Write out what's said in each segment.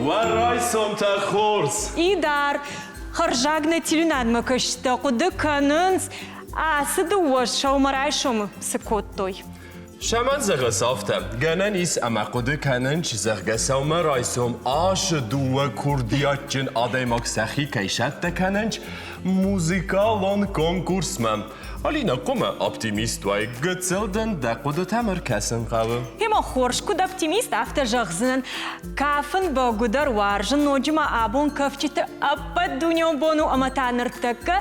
Уӕ райсомтӕ хорз! Идар, хӕрзаг нӕ телеуынадмӕ кӕсджытӕ хъуыды кӕнынц, ацы дыууӕ сӕумӕрайсомы цы кодтой. Цӕмӕн зӕгъыс афтӕ? Гӕнӕн ис ӕмӕ хъуыды кӕнын, зӕгъгӕ, сӕумӕрайсом ацы дыууӕ курдиатджын адӕймаг сӕхи кӕй сӕттӕ кӕнынц музыкалон конкурсмӕ. Алинӕ, хъуамӕ оптимист уай, гыццыл дын дӕ хъуыдытӕм ӕркӕсын хъӕуы. Гъемӕ хорз, куыд оптимист, афтӕ зӕгъдзынӕн. Кафын бӕгуыдӕр уарзын, ноджы ма абон кафджыты ӕппӕт дунеон бон у ӕмӕ та ныртӕккӕ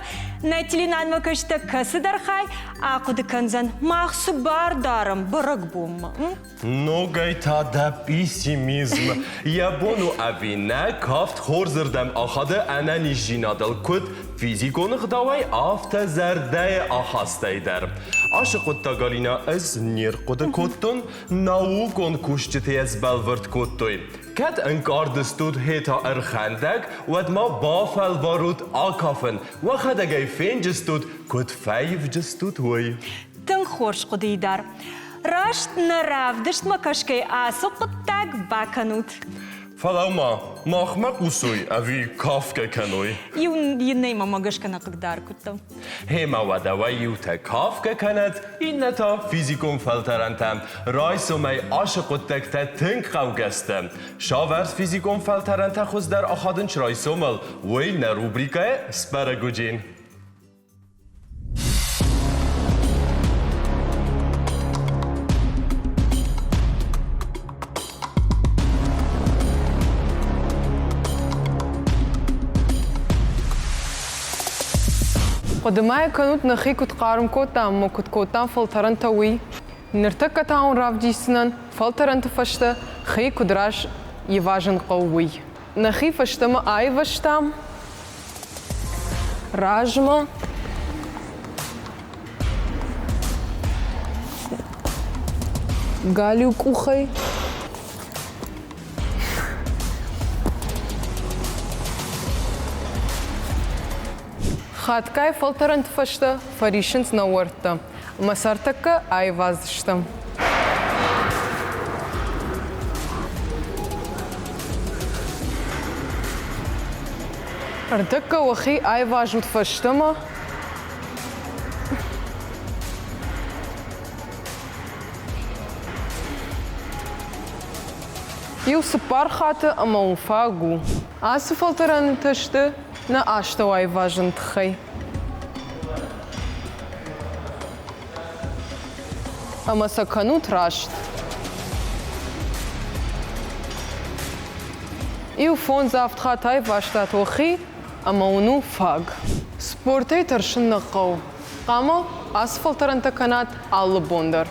нӕ теленанмӕ кӕсджытӕ кӕцыдӕр хай ахъуыды кӕндзӕн, мах цы бар дарӕм бӕрӕгбонмӕ? Ногӕй та дӕ пессимизм. Йӕ бон у ӕви нӕ, кафт хорзырдӕм ахады ӕнӕниздзинадыл куыд физикон ӕгъдауӕй, афтӕ зӕрдӕйы ахастӕй дӕр. Ацы хъуыддаг, Алинӕ, ӕз не рхъуыды кодтон, наукон кусджытӕ йӕ сбӕлвырд кодтой. Кӕд ӕнкъард стут хета ӕрхӕндӕг, уӕд ма бафӕлварут акафын, уӕхӕдӕг ӕй фенджыстут, куыд фӕивджыстут, уый. Тынг хорз хъуыдыйы дӕр. Раст нӕ равдыстмӕ кӕсгӕ ацы хъуыддаг бакӕнут. Фӕлӕ-ма, махмӕ хъусой ӕви кафгӕ кӕной? Иу иннӕимӕ мӕ гӕсгӕ нӕ хъыгдар куыдтӕ. Гъемӕ уӕдӕ уӕ иутӕ кафгӕ кӕнӕд, иннӕ та физикон фӕлтӕрӕнтӕ. Райсомӕй ацы хъуыддӕгтӕ тынг хъӕугӕ сты. Цавӕр физикон фӕлтӕрӕнтӕ хуыздӕр ахадынц райсомыл, уый нӕ рубрикӕйы сбӕрӕг уыдзӕн. Хъуыды ма йӕ кӕнут, нӕхи куыд хъарм кодтам ӕмӕ куыд кодтам фӕлтӕрӕнтӕ, уый? Ныртӕккӕ та уын равдисдзынӕн, фӕлтӕрӕнты фӕстӕ хи куыд раз ивазын хъӕуы, уый. Нӕхи фӕстӕмӕ аивӕзтам, размӕ. Галиу къухӕй. Хатгай фӕлтӕрӕнты фӕстӕ фӕриссынц нӕ уӕрттӕ, ӕмӕ сӕ ӕртӕккӕ аиваздзыстӕм. Ӕртӕккӕ уӕхи айвазут фӕстӕмӕ. Иу цыппар хатты ӕмӕ уын фаг у. Ацы фӕлтӕрӕнтӕ сты нӕ астӕу айвазыны тыххӕй. Ӕмӕ сӕ кӕнут раст. Иу фондз-авд хатт айвӕзтат уӕхи, ӕмӕ уын у фаг. Спортӕй тӕрсын нӕ хъӕуы. Хъуамӕ ацы фӕлтӕрӕнтӕ кӕнат алы бон дӕр.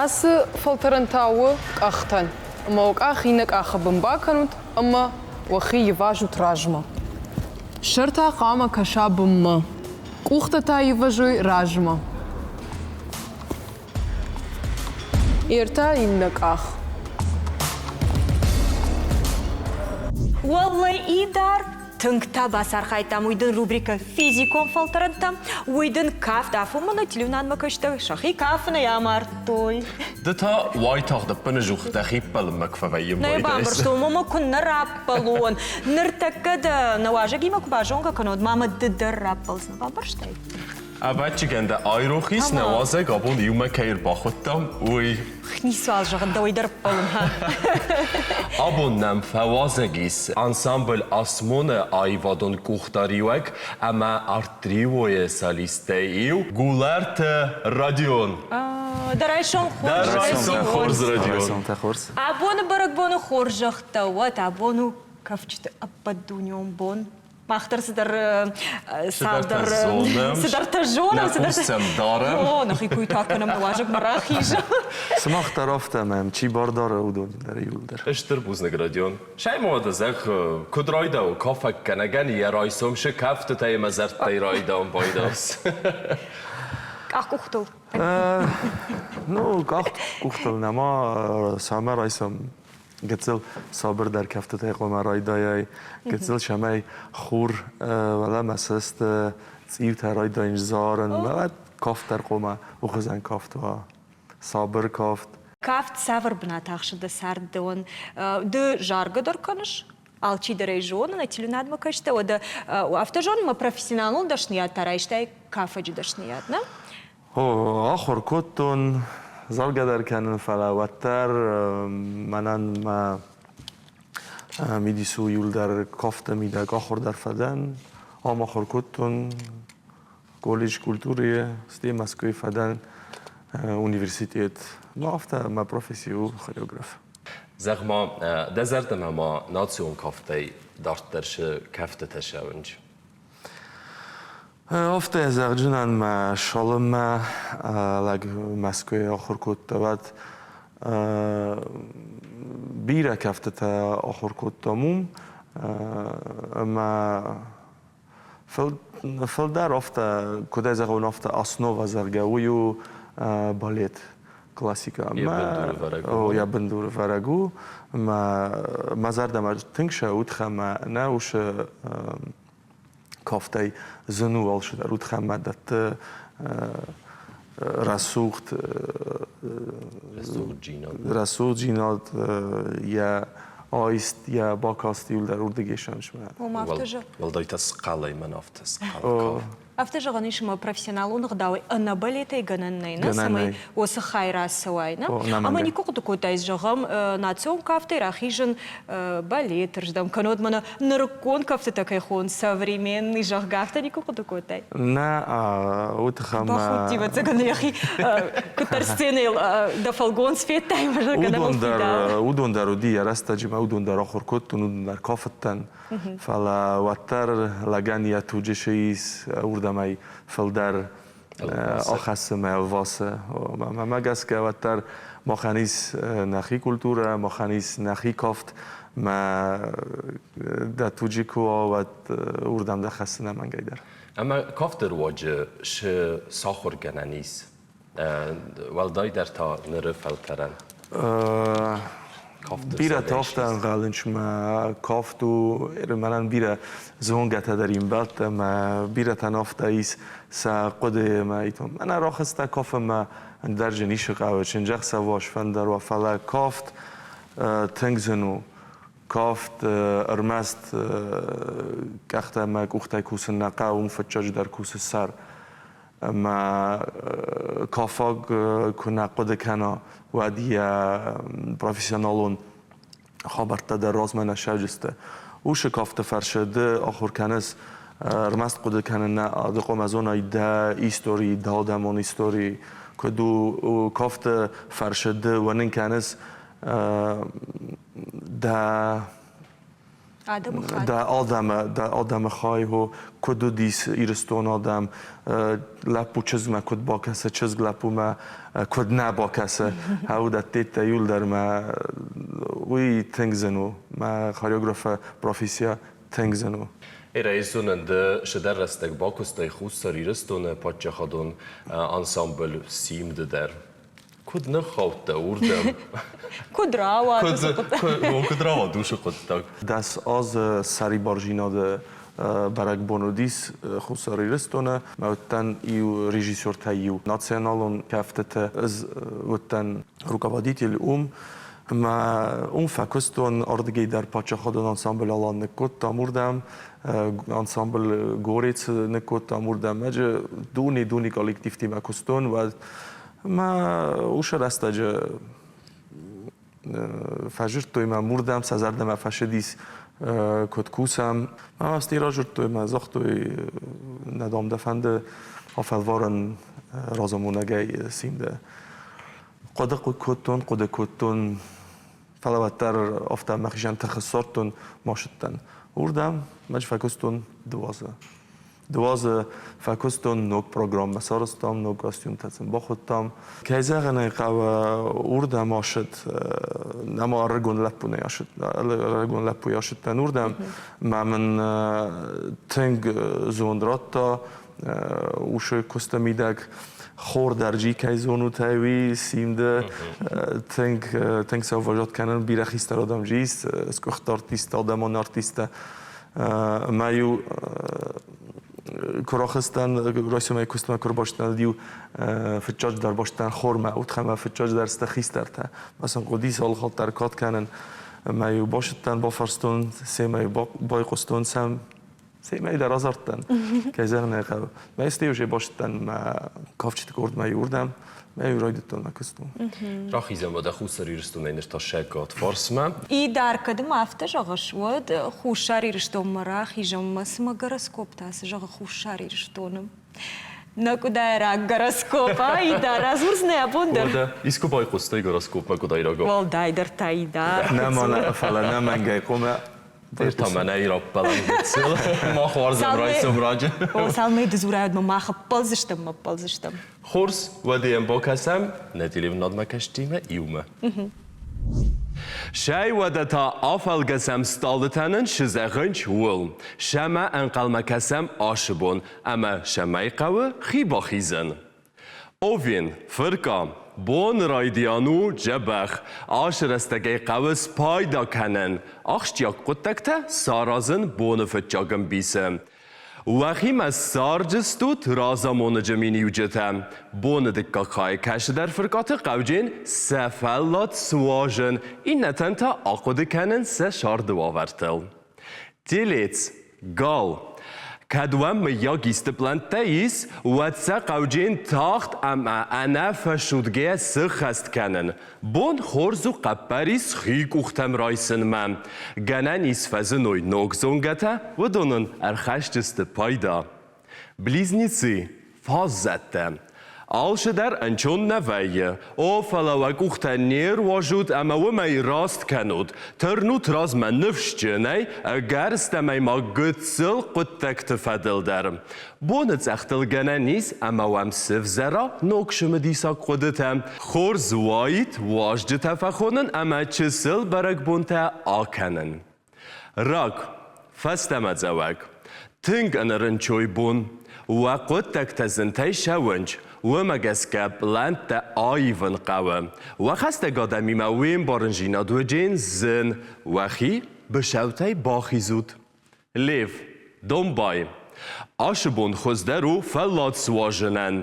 Ацы фӕлтӕрӕн та у къӕхтӕн. Ӕмӕ уӕ къах иннӕ къахы бын бакӕнут ӕмӕ уӕхи ивазут размӕ. Сӕр та хъуамӕ кӕса бынмӕ. Къухтӕ та ивӕзой размӕ. Ӕртӕ иннӕ къах. Уӕллӕй Идар, тынг та бацархайдтам, уый дын рубрикӕ «Физикон фӕлтӕрӕнтӕ», уый дын кафт афонмӕ нӕ телеуынадмӕ кӕстӕр сӕхи кафынӕй амардтой. Ды та уайтагъд ӕппынӕдзух дӕхи ппӕлынмӕ куы фӕвӕййын Нӕ бамбӕрстон, мама куыннӕ раппӕлон. Ныртӕккӕ дӕ нӕ уазӕгимӕ куы базонгӕ кӕнон, мама ды дӕр раппӕлдзынӕ, бамбӕрстай? Ӕвӕццӕгӕн дӕ айрох ис, нӕ уазӕг абон иумӕ кӕй ӕрбахуыдтам, уый. Ницуал зӕгъын, дӕуӕй дӕр ппӕлын. Абон нӕм фӕуазӕг ис ансамбль Асмоны аивадон къухдариуӕг ӕмӕ арт-триойы солисттӕй иу Гулӕрты Родион. Дӕ райсом хорз. Дӕ райсом хорз, Родион. Абоны бӕрӕгбоны хорзӕхтӕ уӕд, абон у кафджыты ӕппӕтдунеон бон. Мах дӕр цыдӕр цалдӕр цыдӕртӕ зонӕм, цыдӕртӕ сӕм дарӕм. О, нӕхи куй та кӕнӕм, нӕ уазӕгмӕ рахизӕм. Сымах дӕр афтӕ мӕм чи бар дары, уыдон дӕр иууылдӕр. Стыр бузныг, Родион. Сӕйма уӕдӕ зӕгъ, куыд райдауы кафӕггӕнӕгӕн йӕ райсом шы кӕфтытӕй ӕмӕ зӕрдтӕй райдауын байдауц? Къахкъухтыл. Ну, къахкъухтыл нӕма сӕмӕ райсом гыццыл сабырдӕр кӕфтытӕй хъуамӕ райдайай, гыццыл цӕмӕй хур уӕлӕмӕ сысты, цъиутӕ райдайын зарын, уӕд кафт дӕр хъуамӕ ухуызӕн кафт уа, сабыр кафт. Кафт цавӕр бынат ахсы дӕ цард дӕуӕн? Ды заргӕ дӕр кӕныс? Алчидӕр ӕй зоны, нӕ телеуынадмӕ кӕстӕ, уӕдӕ афтӕ зонын, мӕ профессионалон дӕсныйад та райстай кафӕджы дӕсныйад, нӕ? Ахуыр кодтон, заргӕ дӕр кӕнын, фӕлӕ уӕддӕр мӕнӕн мӕ мидис у иуылдӕр кафты мидӕг ахуыр дӕр фӕдӕн. Ам ахуыр кодтон колледж культурӕйы, стӕй Мӕскуыйы фӕдӕн университет. Ну, афтӕ мӕ професси у хореограф. Зӕгъ-ма, дӕ зӕрдӕмӕ ма национ кафтӕй дарддӕр цы кӕфтытӕ цӕуынц? Афтӕ зӕгъджынӕн мӕ цалынмӕ лӕг Мӕскуыйы ахуыр кодта, уӕд бирӕ кӕфтытӕ ахуыр кодтам уым ӕмӕ фылдӕр афтӕ, куыд ӕй зӕгъон, афтӕ основа, зӕгъгӕ, уый у балет, классикӕ. Йӕ бындурывӕрӕг у. Йӕ бындурывӕрӕг у. Мӕ мӕ зӕрдӕмӕ тынг сӕ удхӕ мӕ нӕ усы кафтӕй зын у алцыдӕр удхӕммӕ дӕтты рӕсугъд рӕсугъддзинад йӕ айст йӕ бакаст иуылдӕр уырдыгӕй сӕмсмӕ. Уӕлдай та схъӕлӕй мӕн афтӕ схъӕл. Афтӕ зӕгъӕн ис, ӕмӕ профессионалон ӕгъдауӕй ӕнӕ балетӕй гӕнӕн нӕй, нӕ, цӕмӕй уыцы хай рацӕуай, нӕ? Ӕмӕ никуы хъуыды кодтай, зӕгъӕм, национ кафтӕй рахизын балеты рдӕм, кӕннод мӕнӕ нырыккон кӕфтытӕ кӕй хонынц, современный, зӕгъгӕ, афтӕ никуы хъуыды кодтай? Нӕ, уый тыххӕй мӕ... Бахудти, ӕвӕццӕгӕн, йӕхи куыддӕр сценӕйыл дӕ фӕлгонц федтай, ӕмӕ зӕгъгӕ, нӕ Уыдон дӕр, уыдон дӕр уыди йӕ рӕстӕджы мӕ уыдон дӕр ахуыр кодтон, уыдон дӕр кафыдтӕн. Фӕлӕ уӕддӕр лӕгӕн йӕ туджы цы ис, уырдӕм ӕй фылдӕр ахӕссы мӕ ӕлвасы. Мӕнмӕ гӕсгӕ уӕддӕр махӕн ис нӕхи культурӕ, махӕн ис нӕхи кафт. Мӕ дӕ туджы куы уа, уӕд уырдӕм дӕ хӕссы ӕнӕмӕнгӕй дӕр. Ӕмӕ кафты руаджы цы сахуыргӕнӕн ис? Уӕлдайдӕр та ныры фӕлтӕрӕн. Бирӕтӕ афтӕ ӕнхъӕлынц, мӕ кафт у, мӕнӕн бирӕ зонгӕтӕ дӕр ӕмбӕлттӕ мӕ бирӕтӕн афтӕ ис сӕ хъуыдыйы мӕ итон. Мӕнӕ рахызтӕ кафынмӕ ӕндӕр зын исы хъӕуы, чындзӕхсӕв уа, сфӕндӕр уа, фӕлӕ кафт тынг зын у. Кафт ӕрмӕст къӕхтӕ ӕмӕ къухтӕй кусын нӕ хъӕуы, уым фыццаджыдӕр кусы сӕр. Ӕмӕ кафӕг куы нӕ хъуыды кӕна, уӕд йӕ профессионалон хабӕрттӕ дӕр размӕ нӕ сӕвджысты. Уыцы кафты фӕрцы ды ахуыр кӕныс ӕрмӕст хъуыды кӕнын нӕ, ды хъуамӕ зонай дӕ истори, дӕ адӕмон истори, куыд у кафты фӕрцы ды уынын кӕныс дӕ Дӕ адӕмы, дӕ адӕмы хай у, куыд уыдис Ирыстоны адӕм, лӕппу чызгмӕ куыд бакӕсы, чызг лӕппумӕ куыд нӕ бакӕсы, уыдӕттӕ иуылдӕр мӕ уый тынг зын у. Мӕ хореографы профессия тынг зын у. Райсонӕн ды цыдӕр рӕстӕг бакуыстай Хуссар Ирыстоны паддзахадон ансамбль «Симд» дӕр. Куыд ныххаудтӕ уырдӕм? Куыд рауад уыцы хъуыддаг? Куыд рауад уыцы хъуыддаг? 10 азы сӕрибардзинады бӕрӕгбон уыдис Хуссар Ирыстоны. Мӕ уыдтӕн иу режиссертӕй иу. Националон кӕфтыты ӕз уыдтӕн руководитель уым. Ӕмӕ уым фӕкуыстон, ардыгӕй дӕр паддзахадон ансамбль Алан ныккодтам уырдӕм, ансамбль Горец ныккодтам уырдӕм. Ӕджы дуне-дуне коллективтимӕ куыстон, уӕд Мӕ уыцы рӕстӕджы фӕзырдтой мӕм уырдӕм, сӕ зӕрдӕмӕ фӕцыдис, куыд кусӕм. Мӕ стӕй разырдтой мӕ, загътой, нӕ дам дӕ фӕнды афӕлварын разамонӕгӕй Симды. Хъуыды кодтон, хъуыды кодтон, фӕлӕ уӕддӕр афтӕ мӕхицӕн тыхы ссардтон, ма сыдтӕн. Уырдӕм мӕ фӕкуыстон. Дыууӕ Дыууӕ азы фӕкуыстон ног программӕ сарӕзтам, ног костюмтӕ сын бахуыдтам. Кӕй зӕгъын ӕй хъӕуы, уырдӕм ашыд, нӕма ӕрыгон лӕппу нӕ ашыд, ӕрыгон лӕппуйы ашыдтӕн уырдӕм. Мӕ мын тынг зонд радта усы куысты мидӕг. Хор дӕр джи кӕй зонут, ӕй уый симды тынг тынг сӕввӕзат кӕнын бирӕ хистӕр адӕм джи ис, сгуыхт артисттӕ, адӕмон артисттӕ. Мӕ-иу куы рахызтӕн, райсомӕй куыстмӕ куы рбастӕн, иу фыццаджыдӕр бастӕн хормӕ, уыдхӕмӕ фыццаджыдӕр сты хистӕртӕ. Мӕ сын хъуыдис алы хатт дӕр кад кӕнын. Мӕ-иу басыдтӕн, бафарстон, семӕ байхъуыстон сӕм, семӕ дӕр азардтӕн, кӕй зӕгъын ӕй хъӕуы. Мӕ стӕй уже басыдтӕн мӕ кафджыты къордмӕ иуырдӕм, Мӕ райдыдтон мӕ куыстон. Рахизӕм уӕдӕ Хуссар Ирыстонӕй ныр та сӕггат фарсмӕ. Идар, кӕд ма афтӕ зӕгъыс, уӕд Хуссар Ирыстонмӕ рахизӕм мӕ цымӕ гороскоп та цы зӕгъы Хуссар Ирыстоны? Нӕ къуыдайраг гороскоп, а, Идар, радзурдзынӕ абон дӕр? Уӕдӕ, искуы байхъуыстай гороскопмӕ къуыдайрагау? Уӕлдайдӕр та Идар. Нӕ ма нӕ, фӕлӕ нӕ мӕнгӕй хъуамӕ Дӕр та мӕнӕй раппӕлӕн гыццыл. Мах уарзӕм райсом раджы. О, цалынмӕ ды дзурай, уӕдмӕ мах ӕппӕлдзыстӕм, ӕппӕлдзыстӕм. Хорз, уӕдӕ йӕм бакӕсӕм нӕ телеуынадмӕ кӕстимӕ иумӕ. Сӕй уӕдӕ та афӕлгӕсӕм стъалытӕ нын сызӕгъынч уыл. Сӕмӕ ӕнхъӕлмӕ кӕсӕм ашы бон, ӕмӕ сӕмӕй хъӕуы хи бахизын. Овен, фырка, боны райдиан у дзӕбӕх. Ашы рӕстӕгӕй хъӕуы спайда кӕнын. Ахсджиаг хъуыддӕгтӕ саразын боны фыццаг ӕмбисы. Уӕхимӕ ссардзыстут разамонӕджы миниуджытӕ. Боны дыккаг хайы кӕсыдӕр фыркъаты хъӕвджын сӕ фӕллад суазын, иннӕтӕн та ахъуыды кӕнын сӕ сӕрды уавӕртыл. Телец, гал. Кӕд уӕм мыййаг исты пълӕнттӕ ис, уӕд сӕ хъӕвджын тагъд ӕмӕ ӕнӕфӕсудгӕ сыххӕст кӕнын. Бон хорз у хъӕппӕрис хи къухтӕм райсынмӕ. Гӕнӕн ис фӕзыной ног зонгӕтӕ, уыдон ын ӕрхӕсдзысты пайда. Близнецы, фаззӕттӕ. Алцыдӕр ӕнцон нӕ вӕййы. О, фӕлӕ уӕ къухтӕ не руазут ӕмӕ уымӕй раст кӕнут. Тырнут размӕ ныфсджынӕй, ӕгӕрыстӕмӕй ма гыццыл хъуыддӕгты фӕдыл дӕр. Боны цъӕхтыл гӕнӕн ис ӕмӕ уӕм сывзӕра ног цымыдисаг хъуыдытӕ. Хорз уаид уазджытӕ фӕхонын ӕмӕ чысыл бӕрӕгбонтӕ акӕнын. Рак, фӕстӕмӕдзӕуӕг. Тынг ӕнӕрынчой бон. Уӕ хъуыддӕгтӕ зынтӕй сӕуынч, уымӕ гӕсгӕ пълӕнттӕ аивын хъӕуы. Уӕ хӕстӕг адӕмимӕ уе мбарынзинад уыджен зын, уӕхи быцӕутӕй бахизут. Лев, домбай. Ашы бон хуыздӕр у фӕллад суазынӕн.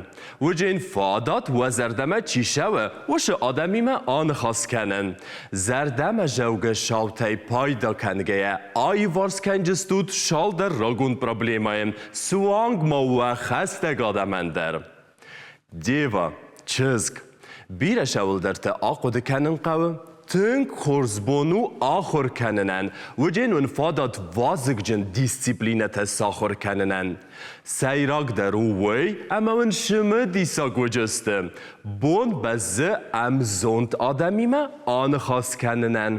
Уыджен фадат уӕ зӕрдӕмӕ чи цӕуы, уыцы адӕмимӕ аныхас кӕнын. Зӕрдӕмӕзӕугӕ саутӕй пайда кӕнгӕйӕ аиварс кӕнджыстут цалдӕр рагон проблемӕйы, суанг ма уӕ хӕстӕг адӕмӕн дӕр. Дева, чызг, бирӕ цӕуылдӕрты ахъуыды кӕнын хъӕуы. Тынг хорз бон у ахуыр кӕнынӕн, уыдон уын фадат вазыгджын дисциплинӕтӕ сахуыр кӕнынӕн. Сӕйрагдӕр у уый, ӕмӕ уын цымыдисаг уыдысты, бон бӕззы ӕмзонд адӕмимӕ аныхас кӕнынӕн.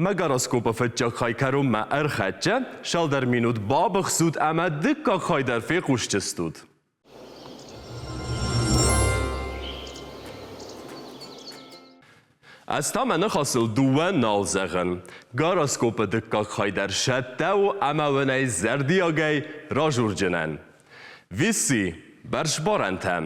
Мӕ гороскопы фыццаг хай кӕронмӕ ӕрхӕццӕ, цалдӕр минут бабыхсут ӕмӕ дыккаг хай дӕр фехъусдзыстут. Ӕз та мӕ ныхасыл дыууӕ нал зӕгъын. Гороскопы дыккаг хай дӕр сӕттӕ у ӕмӕ уын ӕй зӕрдиагӕй разурджынӕн. Виси, бӕрзбарӕнтӕ,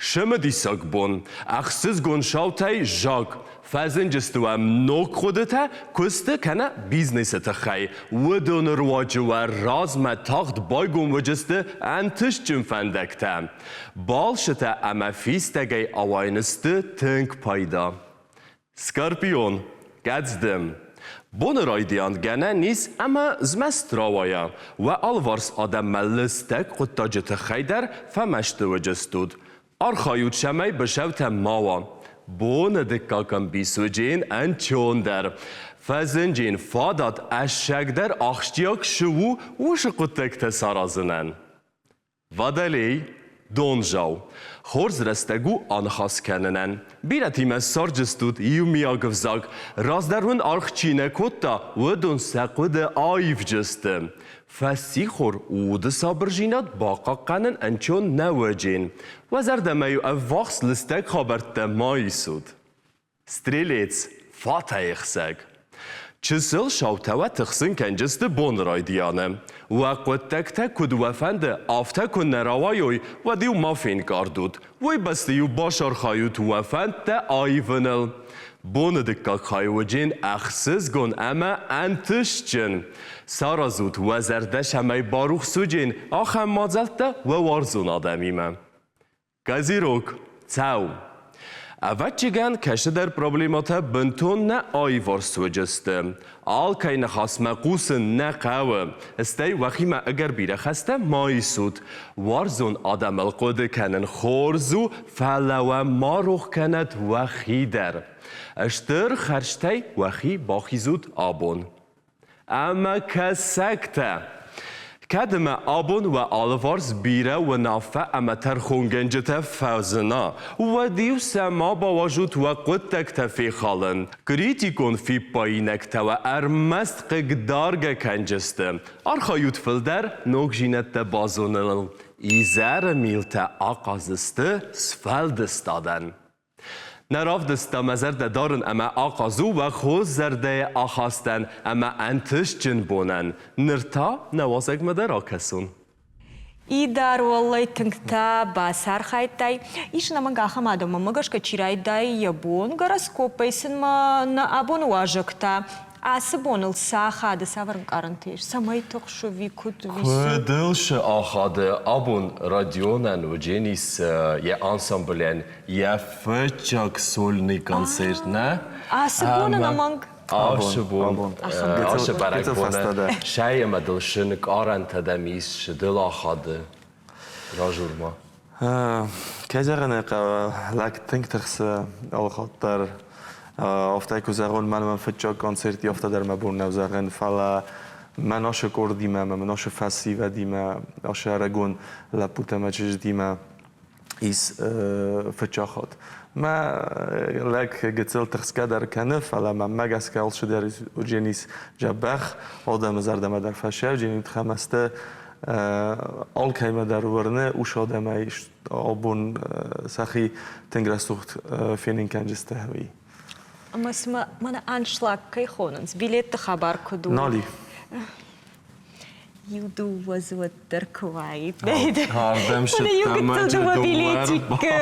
цымыдисаг бон, ӕхсызгон саутӕй заг, фӕзынджысты уӕм ног хъуыдытӕ куысты кӕнӕ бизнесы тыххӕй. Уыдоны руаджы уӕ размӕ тагъд байгом уыдзысты ӕнтыстджын фӕндӕгтӕ. Балцытӕ ӕмӕ фистӕгӕй ауайын сты тынг пайда. Скорпион, кӕдздым. Боны райдиан гӕнӕн ис ӕмӕ змӕст рауайа. Уӕ алыварс адӕммӕ лыстӕг хъуыддаджы тыххӕй дӕр фӕмӕсты уыдзыстут. Архайут, цӕмӕй быцӕутӕ ма уа. Боны дыккаг ӕмбисуджын ӕнцондӕр. Фӕзынджын фадат ӕцӕгдӕр ахсджиаг цы у, уыцы хъуыддӕгтӕ саразынӕн. Водолей, донзау. Хорз рӕстӕг у аныхас кӕнынӕн. Бирӕтимӕ ссардзыстут иумиаг ӕвзаг. Раздӕр уын аргъ чи нӕ кодта, уыдон сӕ хъуыды аивджысты. Фӕссихор уды сабырдзинад бахъахъхъӕнын ӕнцон нӕ уыджен. Уӕ зӕрдӕмӕ-иу ӕввахс лыстӕг хабӕрттӕ ма исут. Стрелец, фатӕйхсӕг. Чысыл саутӕ уӕ тыхсын кӕнджысты боны райдианы. Уӕ хъуыддӕгтӕ куыд уӕ фӕнды, афтӕ куы нӕ рауайой, уӕд-иу ма фенкъард ут. Уый бӕсты-иу бацархайут уӕ фӕндтӕ аивыныл. Боны дыккаг хай уыджен ӕхсызгон ӕмӕ ӕнтыстджын. Саразут уӕ зӕрдӕ цӕмӕй барухс уыджен, ахӕм мадзӕлттӕ уӕ уарзон адӕмимӕ. Козерог, цӕу. Ӕвӕццӕгӕн, кӕцыдӕр проблемӕтӕ бынтон нӕ аиварс уыдысты. Алкӕй ныхасмӕ хъусын нӕ хъӕуы, стӕй уӕхимӕ ӕгӕр бирӕ хӕстӕ ма исут. Уарзон адӕмыл хъуыды кӕнын хорз у, фӕлӕ уӕ ма рох кӕнӕд уӕхи дӕр. Стыр хӕрзтӕй уӕхи бахизут абон. Ӕмӕ кӕсӕгтӕ! Кӕд ӕмӕ абон уӕ алыварс бирӕ уынаффӕ ӕмӕ тӕрхонгӕнджытӕ фӕзына, уӕд-иу сӕ ма бауадзут уӕ хъуыддӕгтӕ фехалын. Критикон фиппаинӕгтӕ уӕ ӕрмӕст хъыгдаргӕ кӕнджысты. Архайут фылдӕр ногдзинӕдтӕ базоныныл. Изӕры милтӕ ахъаз сты сфӕлдыстадӕн. Нӕ равдыста мӕ зӕрдӕ дарын ӕмӕ ахъаз у уӕ хорз зӕрдӕйы ахастӕн ӕмӕ ӕнтыстджын бонӕн. Ныр та нӕ уазӕгмӕ дӕр акӕсон. Идар, уӕллӕй, тынг та бацархайдтай. Ис ӕнӕмӕнг ахӕм адӕм, мӕнмӕ гӕсгӕ чи райдайы йӕ бон гороскопӕй сын ма нӕ абоны уазӕг та Ацы боныл цы ахады, цавӕр ӕнкъарӕнтӕ ис? Цӕмӕй тыхсы ӕви куыд? Куыд ыл цы ахады? Абон Родионӕн уыдженис йӕ ансамблӕн йӕ фыццаг сольный концерт, нӕ? Ацы бон ӕнӕмӕнг. Ацы бон, ацы бӕрӕгбоны сӕй ӕмӕ дыл цы нкъарӕнтӕ дӕм ис, цы дыл ахады? Разур ма. Кӕй зӕгъын ӕй хъӕуы, лӕг тынг тыхсы алыхатт дӕр. Афтӕ куы зӕгъон, мӕнмӕ фыццаг концерт афтӕ дӕр мӕ бон нӕу зӕгъын, фӕлӕ мӕ нашы къордимӕ, мӕ нашы фӕсивӕдимӕ, нашы ӕрыгон лӕппутӕ ӕмӕ чызджытимӕ ис фыццаг хатт. Мӕ лӕг гыццыл тыхсгӕ дӕр кӕны, фӕлӕ мӕнмӕ гӕсгӕ алцыдӕр уыдженис дзӕбӕх, адӕмы зӕрдӕмӕ дӕр фӕсӕвджын, хӕмӕсты алкӕмӕ дӕр уырны, ус адӕмӕй абон сӕхи тынг рӕсугъд фенын кӕнджысты ӕви. Ӕмӕ цымӕ мӕнӕ аншлаг кӕй хонынц, билетты хабар куыд у? Нал и. Иу дыууӕ дзы уӕддӕр куы уаид. Ардӕм Фӕлӕ иу гыццыл дыууӕ билетикы.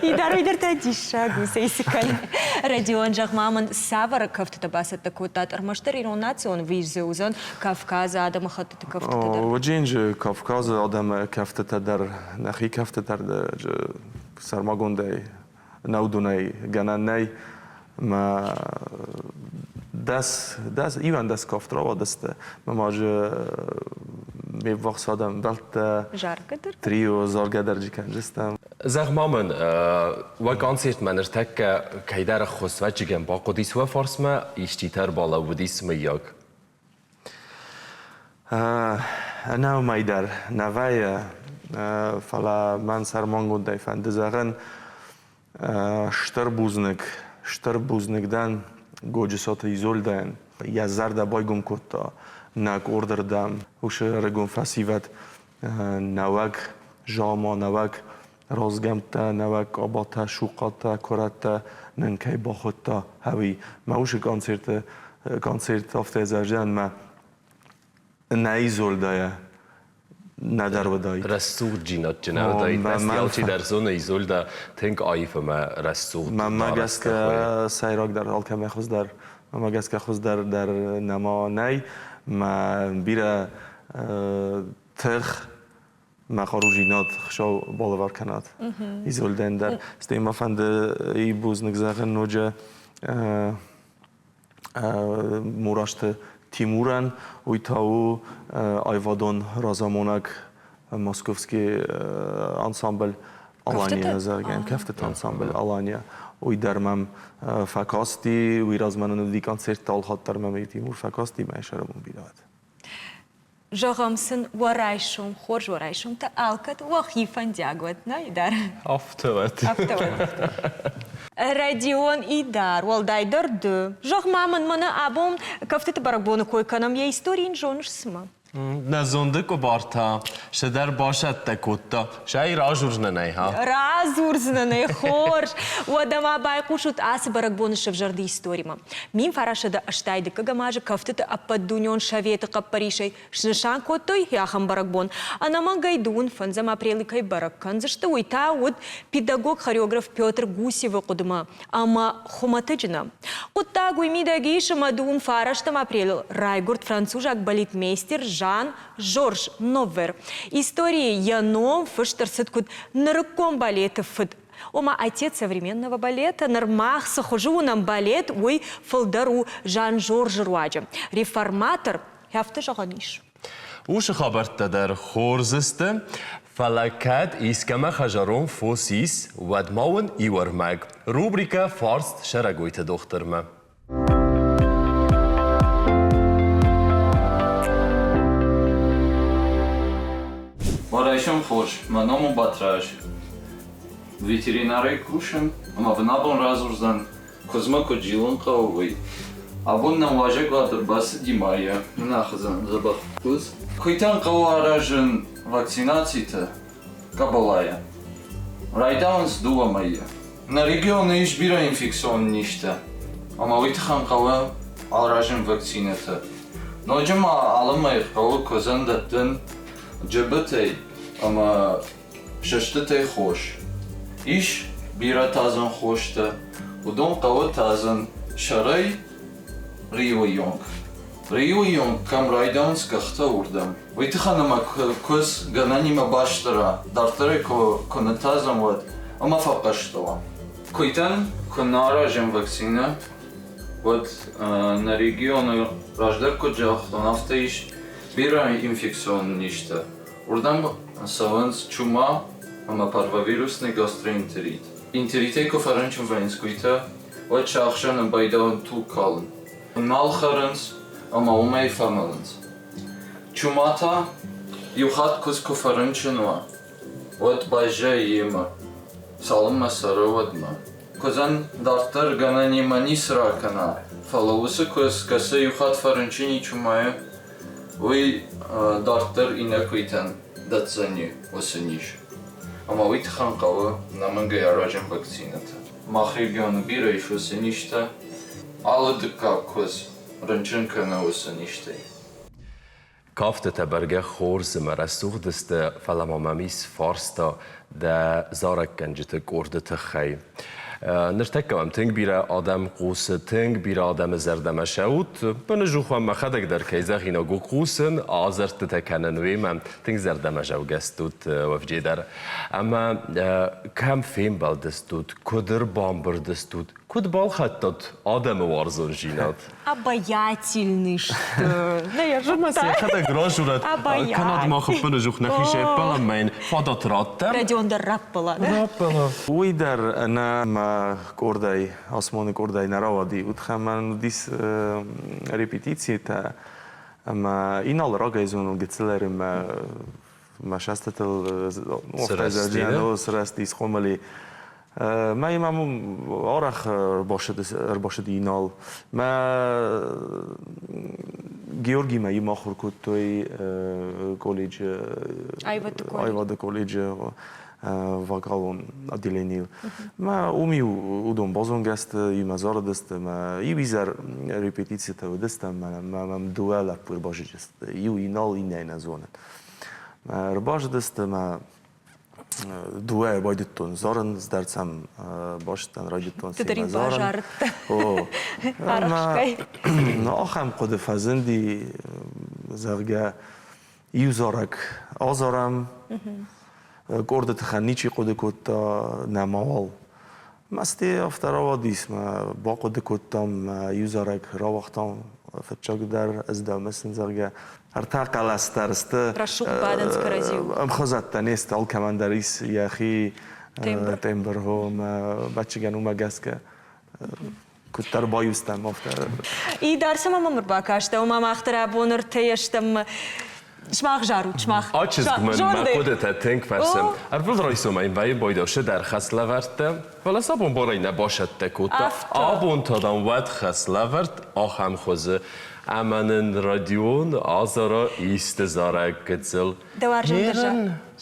Идар уый дӕр та диссаг у, цӕй цы кӕны. Родион, зӕгъ-ма мын, цавӕр кӕфтытӕ бацӕттӕ кодтат? Ӕрмӕстдӕр ирон национ визы уыдзӕн Кавказы адӕмыхӕттыты кӕфтытӕ дӕр? Уыджинджы Кавказы адӕмы кӕфтытӕ дӕр, нӕхи кӕфтытӕ дӕр сӕрмагондӕй нӕудонӕй гӕнӕн нӕй. Мӕ дӕс, дӕс, иуӕндӕс кафт рауадысты. Мӕ ма же ме ввахс адӕм бӕлттӕ, Заргӕ дӕр? трио заргӕ дӕр джи кӕнджыстӕм. Зӕгъ-ма мын, уӕ концертмӕ ныртӕккӕ кӕйдӕр ӕххуысвӕджыгӕн бахъуыдис уӕ фарсмӕ, исчитӕ ӕрбалӕууыдис, мыййаг? Ӕнӕ уымӕй дӕр нӕ вӕййы, фӕлӕ мӕн сӕрмагондӕй фӕнды зӕгъын стыр бузныг, стыр бузныг дӕн Годжысаты Изольдӕйӕн. Йӕ зӕрдӕ байгом кодта нӕ къорды рдӕм. Уыцы ӕрыгон фӕсивӕд нӕуӕг зама, нӕуӕг разгӕмттӕ, нӕуӕг къабатӕ, сухъатӕ, куырӕттӕ нын кӕй бахуыдта, ӕви мӕ уыцы концерты концерт афтӕ зӕрдиан мӕ нӕ Изольдӕйӕ нӕдӕр уыдаид. Рӕсугъддзинадджын уыдаид. Алчидӕр зоны, Изольдӕ тынг аив ӕмӕ рӕсугъд. Мӕнмӕ гӕсгӕ сӕйрагдӕр алкӕмӕй хуыздӕр, мӕнмӕ гӕсгӕ хуыздӕр дӕр нӕма нӕй. Мӕ бирӕ тых мӕ хъарудзинад Хуыцау балӕвар кӕнӕд Изольдӕн дӕр. Стӕй мӕ фӕнды и бузныг зӕгъын ноджы Мурасты Тимурӕн, уый та у аивадон разамонӕг московский ансамбль Алания, зӕгъгӕ, кӕфтыты ансамбль Алания. Уый дӕр мӕм фӕкасти, уый размӕ нын уыди концерттӕ, алхатт дӕр мӕм Тимур фӕкасти, мӕ сӕрыбон бирӕ уыд. Зӕгъӕм сын, уӕ райсом хорз, уӕ райсомтӕ алкӕд уӕхи фӕндиаг уӕд, нӕ, Идар? Афтӕ уӕд. Афтӕ уӕд. Родион Идар, уӕлдайдӕр ды. Зӕгъ-ма мын, мӕнӕ абон кӕфтыты бӕрӕгбоны кой кӕнӕм, йӕ истори йын зоныс цымӕ? Нӕ зонды къуыбар та цыдӕр басӕттӕ кодта. Сӕй радзурдзынӕн ӕй, ха? Радзурдзынӕн ӕй, хорз. Уӕдӕ ма байхъусут ацы бӕрӕгбоны сӕвзӕрды историмӕ. 1980 дыккӕгӕм азы кӕфтыты ӕппӕтдунеон советы хъӕппӕрисӕй снысан кодтой ахӕм бӕрӕгбон. Ӕнӕмӕнгӕй дыууын фӕндзӕм апрелы кӕй бӕрӕг кӕндзысты, уый та уыд педагог-хореограф Петр Гусевы хъуыдымӕ ӕмӕ хуымӕтӕджы нӕ. Хъуыддаг уый мидӕг ис, ӕмӕ дыууын фарӕстӕм апрелы райгуырд французаг балетмейстер Жан Жорж Новвер. Историйы йӕ ном фыст ӕрцыд куыд нырыккон балеты фыд. Ома отец современного балета, ныр мах цы хуызы уынӕм балет, уый фылдӕр у Жан Жоржы руаджы. Реформатор, афтӕ зӕгъӕн ис. Уыцы хабӕрттӕ дӕр хорз сты, фӕлӕ кӕд искӕмӕ хӕдзарон фос ис, уӕд ма уын иу ӕрмӕг. Рубрикӕ «Фарст сӕрӕгойты дохтырмӕ». Мӕ райсом хорз, мӕ ном у Батраз. Ветеринарӕй кусын ӕмӕ мын абон радзурдзӕн Куыдзмӕ куыд зилын хъӕуы, уый. Абон нӕм уазӕгуат ӕрбацыди Майя, нын ахызӕн дзӕбӕх куыдз. Куыйтӕн хъӕуы аразын вакцинацитӕ къӕбӕлайӕ. Райдауынц дыууӕ мӕйы. Нӕ регионы ис бирӕ инфекцион низтӕ, ӕмӕ уый тыххӕн хъӕуы аразын вакцинӕтӕ. Ноджы ма алы мӕй хъӕуы куыдзӕн дӕттын джыбытӕй ӕмӕ Сыстытӕй хос. Ис бирӕ тадзӕн хостӕ, уыдон хъӕуы тадзын сӕрӕй риуы онг. Риуы онг кӕм райдауынц къӕхтӕ, уырдӕм. Уый тыххӕн ӕмӕ куыдз гӕнӕнимӕ бастыра, дарддӕр ӕй куы ныттадзӕм, уӕд ӕмӕ фӕхъӕстӕ уа. Куыйтӕн куы нӕ аразӕм вакцинӕ, уӕд нӕ регионы раздӕр куыд загътон, афтӕ ис бирӕ инфекцион низтӕ. Уырдӕм цӕуынц чума ӕмӕ парвовирусный гастроэнтерит. Энтеритӕй куы фӕрынчын вӕййынц куыйтӕ, уӕд сӕ ахсӕны байдауын туг калын. Нал хӕрынц ӕмӕ уымӕй фӕмӕлынц. Чума та иу хатт куыдз куы фӕрынчын уа, уӕд баззайы йемӕ, цалынмӕ цӕры, уӕдмӕ. Куыдзӕн дарддӕр гӕнӕнимӕ ницы ракӕна, фӕлӕ уыцы куыдз, кӕцы иу хатт фӕрынчын и чумайы, Уый дарддӕр иннӕ куыйтӕн дӕтдзӕни уыцы низ. Ӕмӕ уый тыххӕн хъӕуы нӕмыгӕй аразын вакцинӕтӕ. Мах регионы бирӕ ис уыцы низтӕ. Алы дыккаг куыдз рынчын кӕны уыцы низтӕй. Кафтытӕ бӕргӕ хорз ӕмӕ рӕсугъд сты, фӕлӕ ма мӕм ис фарста дӕ зарӕггӕнджыты къорды тыххӕй. Ныртӕккӕ мӕм тынг бирӕ адӕм хъусы, тынг бирӕ адӕмы зӕрдӕмӕ сӕут. Быныжухуӕн мӕхӕдӕг дӕр кӕй зӕгъинаг у хъусын, азӕрдтытӕ кӕнын уемӕ тынг зӕрдӕмӕзӕугӕ стут уӕвджи дӕр. Ӕмӕ кӕм фембӕлдыстут, куыд ӕрбамбырд стут, куыд балхӕдтат адӕмы уарзондзинад? Обаятельный сты. Нӕ йӕ зыдтай? Йӕхӕдӕг разурӕд, кӕнӕд мах ӕппынӕдзух нӕхи сӕппӕлӕм мӕ йын фадат раттӕм. Родион дӕр раппӕла. Раппӕла. Уый дӕр ӕнӕ мӕ къордӕй, Осмоны къордӕй нӕ рауади. Уыдхӕмӕн уыдис репетицитӕ ӕмӕ Инал рагӕй зоныл гыццылӕй мӕ мӕ сӕстытыл сырӕзти, схъомыл и. Мӕ мӕм арӕх ӕрбацыди Инал. Мӕ Георгимӕ иумӕ ахуыр кодтой колледжы, аивады колледжы вокалон отделенийыл. Мӕ уым-иу уыдон базонгӕ сты, иумӕ зарыдысты, мӕ иу изӕр репетицитӕ уыдыстӕм, мӕ мӕм дыууӕ лӕппу ӕрбазыдысты, иу Инал, иннӕйы нӕ зонын. Ӕрбазыдысты мӕ дыууӕйӕ байдыдтон зарын, дӕр сӕм базыдтӕн, райдыдтон семӕ зарын. О, ӕмӕ ахӕм хъуыды фӕзынди, зӕгъгӕ, иу зарӕг азарӕм, къорды тыххӕн ничи хъуыды кодта, нӕма уал. Мӕсти афтӕ рауадис, мӕ бахъуыды кодтам, мӕ иу зарӕг рауагътам фыццагдӕр ӕз дӕ мысын, зӕгъгӕ. Ӕртӕ хъӕлӕс дӕр сты. Рӕсугъд бадынц кӕрӕдзиуыл. Ӕмхуызӕттӕ не сты, алкӕмӕн дӕр ис йӕхи тембр, ӕмӕ ӕвӕццӕгӕн уымӕ гӕсгӕ куыддӕр баиу стӕм, афтӕ. Идар цӕмӕ мӕм ӕрбакастӕ, ома мах дӕр абон ӕртӕйӕ стӕм. Сымах зарут, сымах. А чызг мын мӕ хъуыдытӕ тынг фӕрсы. Ӕрвылрайсомӕй вӕййы байдаусы дӕр хӕслӕвӕрдтӕ, фӕлӕ сӕ абон барӕй нӕ басӕттӕ кодта. Абон та, дам, уӕд хӕслӕвӕрд ахӕм хуызы. Ӕмӕ нын Родион азара исты зарӕг гыццыл. Дӕ уарзондӕр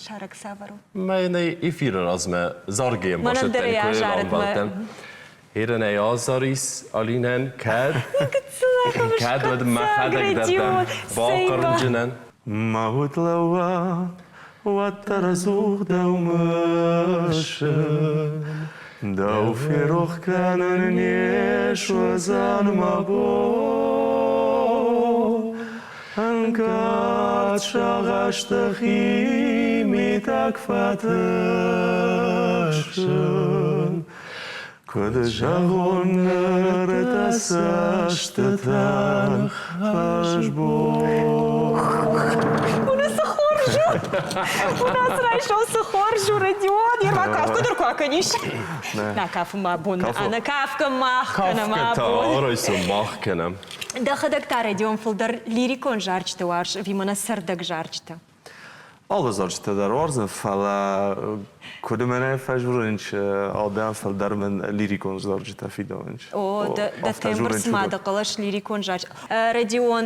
зарӕг цавӕр у? Мӕнӕй эфиры размӕ заргӕйӕн Мӕнӕн дӕр басыдтӕн, ӕй куы азарыд мӕ рамбӕлдтӕн. Херынӕй азарис Алинӕн, кӕд, Гыццыл ахӕм кӕд уӕд скъуыддзаг мӕхӕдӕг дӕр дӕм Родион, цӕй ма. бахъырнджынӕн. Мӕ уд лӕууа, уӕддӕр ӕдзух дӕу мысын. Дӕу ферох кӕнын не суыдзӕн мӕ бон. Ӕнкъард сагъӕсты химидӕг фӕтыхсын. Куыд зӕгъон ныр дӕ цӕстытӕн хӕрзбон. Уыны цы хорз у! Уыны ацы райсом цы хорз у, Родион! Ерма кафгӕ дӕр куы акӕнис. Нӕ кафы мӕ бон. Ӕнӕ кафгӕ мах кӕнӕм Кафгӕ та абон. райсом мах кӕнӕм. Дӕхӕдӕг та, Родион, фылдӕр лирикон зарджытӕ уарз ӕви мӕнӕ цӕрдӕг зарджытӕ? Алы зарджытӕ дӕр уарзын, фӕлӕ куыд мӕнӕ фӕзурынч, адӕм фылдӕр мын лирикон зарджытӕ фидауынч. О, дӕ тембр цыма дӕ хъӕлӕс лирикон зарджы. Родион,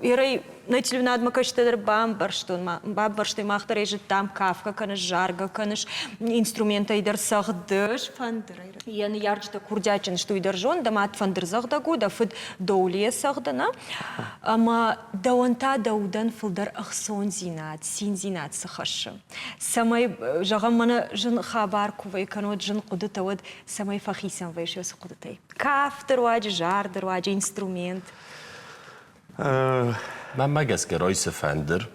Ирӕй нӕ телеуынадмӕ кӕсджытӕ дӕр бамбӕрстон, бамбӕрстой, мах дӕр ӕй зыдтам, кафгӕ кӕныс, заргӕ кӕныс, инструментӕй дӕр цӕгъдыс, фӕндырӕй. Йӕ ныййарджытӕ курдиатджын сты, уый дӕр зон, дӕ мад фӕндырдзӕгъдӕг у, дӕ фыд доулийӕ цӕгъды, нӕ? Ӕмӕ дӕуӕн та дӕ удӕн фылдӕр ӕхцондзинад, циндзинад цы хӕссы? Цӕмӕй, зӕгъӕм, мӕнӕ зын хабар куы вӕййы кӕнӕ зын хъуыдытӕ, уӕд цӕмӕй фӕхицӕн вӕййыс уыцы хъуыдытӕй? Кафты руаджы, зарды руаджы, инструмент. Мӕнмӕ гӕсгӕ райсы фӕндыр.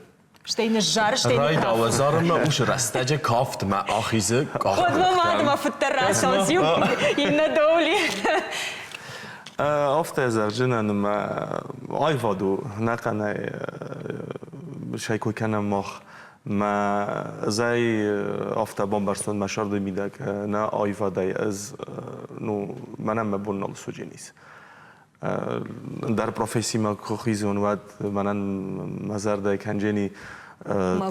Стӕй ныззары, стӕй Райдауы зарынмӕ ус рӕстӕджы кафтмӕ ахизы Уӕд мӕ мад мӕ фыддӕр рацӕуынц иу иннӕ доули. Афтӕ зӕгъджынӕн мӕ аивад у ӕнӕхъӕнӕй сӕй кой кӕнӕм мах. Мӕ ӕз ӕй афтӕ бамбӕрстон мӕ сӕрды мидӕг нӕ аивадӕй ӕз ну мӕнӕн мӕ бон нал судженис. Ӕндӕр профессимӕ куы хизон, уӕд мӕнӕн мӕ зӕрдӕ кӕнджени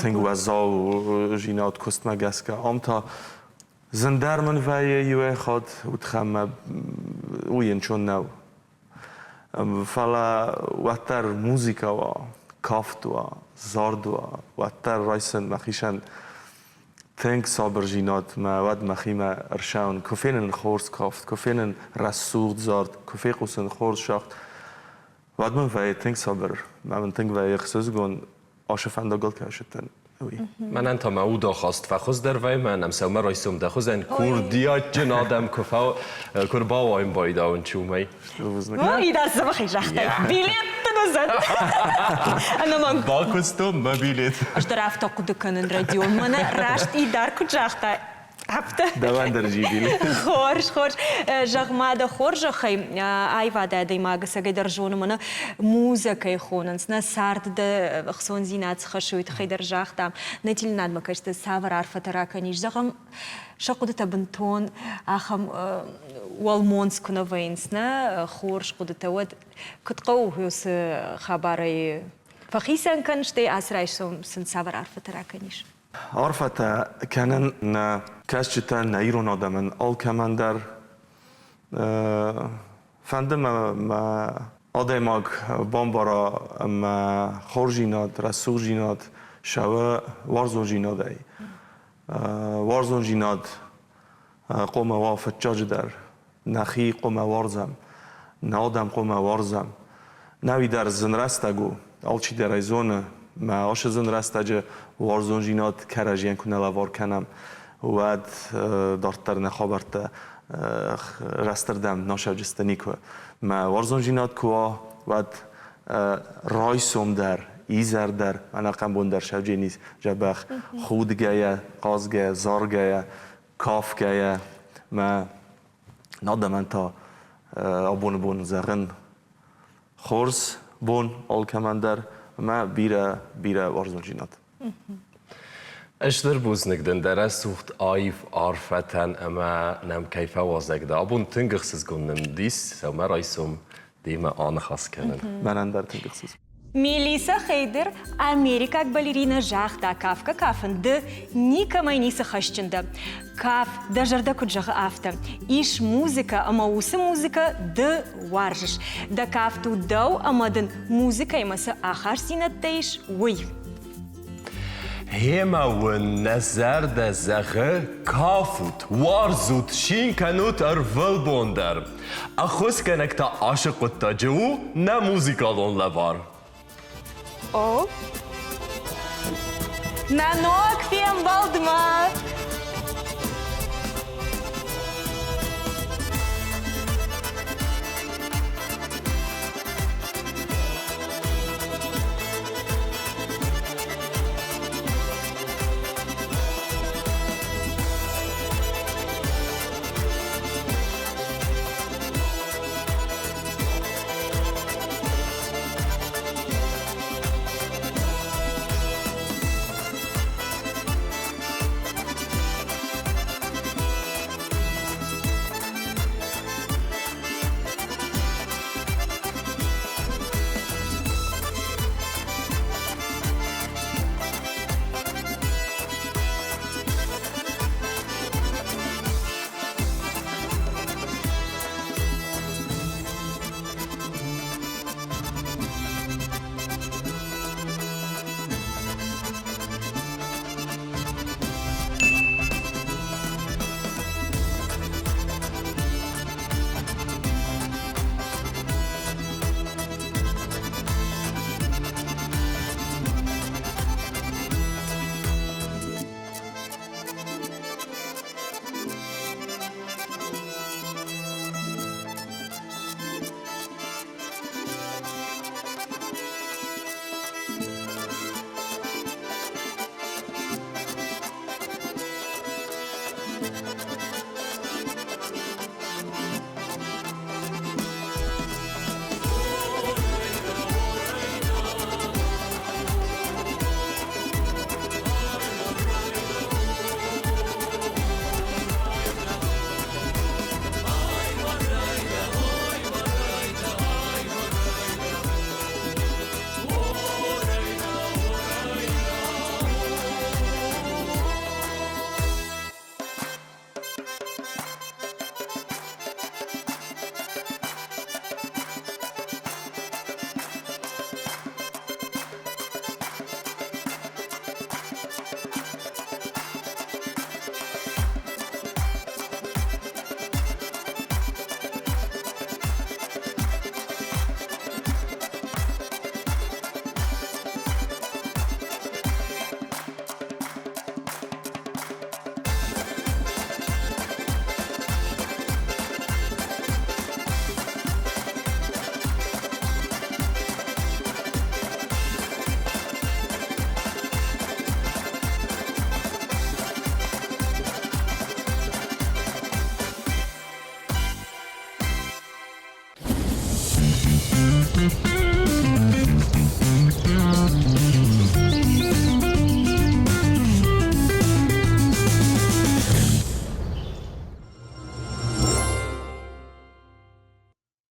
тынг уӕззау зинад куыстмӕ гӕсгӕ. Ам та зындӕр мын вӕййы иуӕй хатт, уыдхӕн мӕ уый ӕнцон нӕу. Фӕлӕ уӕддӕр музыкӕ уа, кафт уа, зард уа, уӕддӕр райсын мӕхицӕн тынг сабырдзинад мӕ уӕд мӕхимӕ ӕрсӕуын, куы фенын хорз кафт, куы фенын рӕсугъд зард, куы фехъусын хорз шахт, уӕд мын вӕййы тынг сабыр, мӕ мын тынг вӕййы ӕхсызгон ацы фӕндагыл кӕсыдтӕн, уый. Мӕнӕн та мӕ удахаст фӕхуыздӕр вӕййы, мӕнӕн сӕумӕрайсом дӕ хуызӕн курдиатджын адӕм куы фӕ куы рбауайын байдауын чумӕй. Идар дзӕбӕхӕй загътай. Билет дын уыдзӕн. Ӕнӕмӕнг. Бакуыстон мӕ билет. Ӕз дӕр афтӕ хъуыды кӕнын, Родион. Мӕнӕ раст Идар куыд загъта, афтӕ. Дӕуӕн дӕр зи билет. Хорз, хорз. Зӕгъ-ма дӕ хорзӕхӕй, аивады адӕймаг ӕцӕгӕйдӕр зоны, мӕнӕ музӕ кӕй хонынц, нӕ цард дӕ ӕхцондзинад цы хӕссы, уый тыххӕй дӕр загътам. Нӕ телеуынадмӕ кӕсты цавӕр арфӕтӕ ракӕнис? Зӕгъӕм, сӕ хъуыдытӕ бынтон ахӕм уӕлмонц куы нӕ вӕййынц, нӕ хорз хъуыдытӕ, уӕд куыд хъӕуы уыцы хабарӕй фӕхицӕн кӕн, стӕй ацы райсом сын цавӕр арфӕтӕ ракӕнис? Арфӕтӕ кӕнын нӕ кӕсджытӕн, нӕ ирон адӕмӕн алкӕмӕн дӕр. Фӕнды мӕ мӕ адӕймаг бамбара ӕмӕ хорздзинад, рӕсугъддзинад сӕуы уарзондзинадӕй. Уарзондзинад хъуамӕ уа фыццаджыдӕр. Нӕхи хъуамӕ уарзӕм, нӕ адӕм хъуамӕ уарзӕм. Нӕуи дӕр зын рӕстӕг у, алчидӕр ӕй зоны. Мӕ ацы зын рӕстӕджы уарзондзинад кӕрӕдзийӕн куы нӕ лӕвар кӕнӕм, уӕд дарддӕр нӕ хабӕрттӕ рӕстырдӕм насӕвджысты никуы. Мӕ уарзондзинад куы уа, уӕд райсом дӕр, изӕр дӕр, ӕнӕхъӕн бон дӕр сӕвдженис дзӕбӕх худгӕйӕ, хъазгӕйӕ, заргӕйӕ, кафгӕйӕ. Мӕ адӕмӕн та абоны бон зӕгъын хорз бон алкӕмӕн дӕр ӕмӕ бирӕ, бирӕ уарзондзинад. Стыр бузныг дын дӕ рӕсугъд аив арфӕтӕн ӕмӕ нӕм кӕй фӕуазӕг дӕ. Абон тынг ӕхсызгон нын уыдис, сӕумӕрайсом демӕ аныхас кӕнын. Мӕнӕн дӕр тынг ӕхсызгон. Мелисса Хейдер, америкаг балерина, загъта, кафгӕ кафын ды никӕмӕй ницы хӕсджын дӕ. Каф, дӕ зӕрдӕ куыд зӕгъы, афтӕ. Ис музыкӕ, ӕмӕ уыцы музыкӕ ды уарзыс. Дӕ кафт у дӕу ӕмӕ дын музыкӕимӕ цы ахастдзинӕдтӕ ис, уый. Гъемӕ уын нӕ зӕрдӕ зӕгъы, кафут, уарзут, цин кӕнут ӕрвылбон дӕр. Ӕххуысгӕнӕг та ацы хъуыддаджы у нӕ музыкалон лӕвар. О! Нӕ ног фембӕлдмӕ!